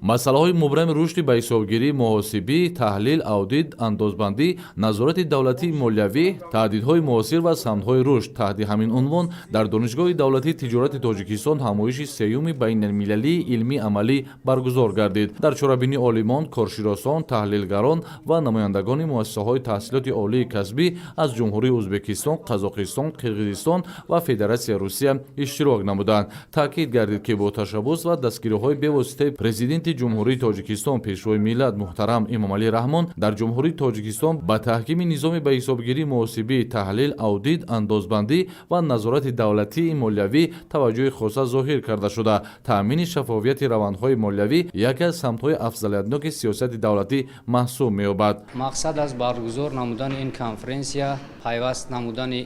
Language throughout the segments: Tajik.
Масъалаҳои мубрами рушди ба ҳисобгирӣ, муҳосибӣ, таҳлил, аудит, андозбандӣ, назорати давлатии молиявӣ, таҳдидҳои муосир ва самтҳои рушд таҳти ҳамин унвон дар Донишгоҳи давлатии тиҷорати Тоҷикистон ҳамоиши сеюми байналмилалии илмӣ амалӣ баргузор гардид. Дар чорабинӣ олимон, коршиносон, таҳлилгарон ва намояндагони муассисаҳои таҳсилоти олии касбӣ аз Ҷумҳурии Ӯзбекистон, Қазоқистон, Қирғизистон ва Федератсияи Русия иштирок намуданд. Таъкид гардид, ки бо ташаббус ва дастгириҳои бевоситаи Президенти Ҷумҳурии Тоҷикистон, Пешвои миллат муҳтарам Эмомалӣ Раҳмон дар Ҷумҳурии Тоҷикистон ба таҳкими низоми ба ҳисобгирӣ, муҳосибӣ, таҳлил, аудит, андозбандӣ ва назорати давлатии молиявӣ таваҷҷӯҳи хоса зоҳир карда шуда, таъмини шаффофияти равандҳои молиявӣ яке аз самтҳои афзалиятноки сиёсати давлатӣ маҳсуб меёбад. Мақсад аз баргузор намудани ин конференсия пайваст намудани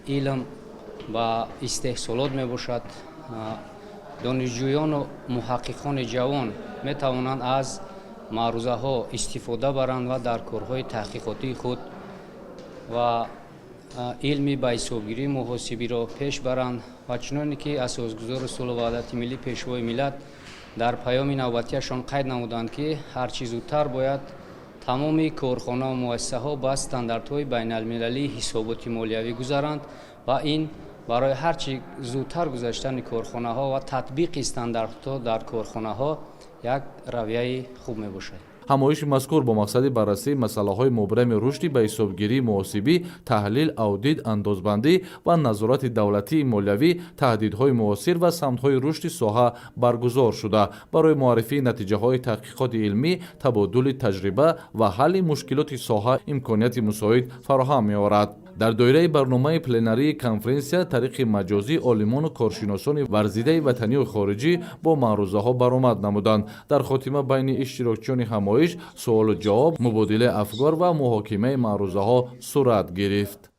илм ба истеҳсолот мебошад. Донишҷӯёну муҳаққиқони ҷавон метавонанд аз маърузаҳо истифода баранд ва дар корҳои таҳқиқотии худ ва илми ба ҳисобгирии муҳосибиро пеш баранд. Ва чуноне ки Асосгузори сулҳу ваҳдати миллӣ, Пешвои миллат дар паёми навбатиашон қайд намуданд, ки ҳарчи зудтар бояд тамоми корхонаву муассисаҳо ба стандартҳои байналмилалии ҳисоботи молиявӣ гузаранд ва ин барои ҳарчи зудтар гузаштани корхонаҳо ва татбиқи стандартҳо дар корхонаҳо як равияи хуб мебошад. Ҳамоиши мазкур бо мақсади баррасии масъалаҳои мубрами рушди ба ҳисобгирии муҳосибӣ, таҳлил, аудит, андозбандӣ ва назорати давлатии молиявӣ, таҳдидҳои муосир ва самтҳои рушди соҳа баргузор шуда, барои муаррифии натиҷаҳои таҳқиқоти илмӣ, табодули таҷриба ва ҳалли мушкилоти соҳа имконияти мусоид фароҳам меорад. Дар доираи барномаи пленарии конференсия тариқи маҷозӣ олимону коршиносони варзидаи ватанию хориҷӣ бо маърузаҳо баромад намуданд. Дар хотима байни иштирокчиёни ҳамоиш суолу ҷавоб, мубодилаи афкор ва муҳокимаи маърузаҳо сурат гирифт.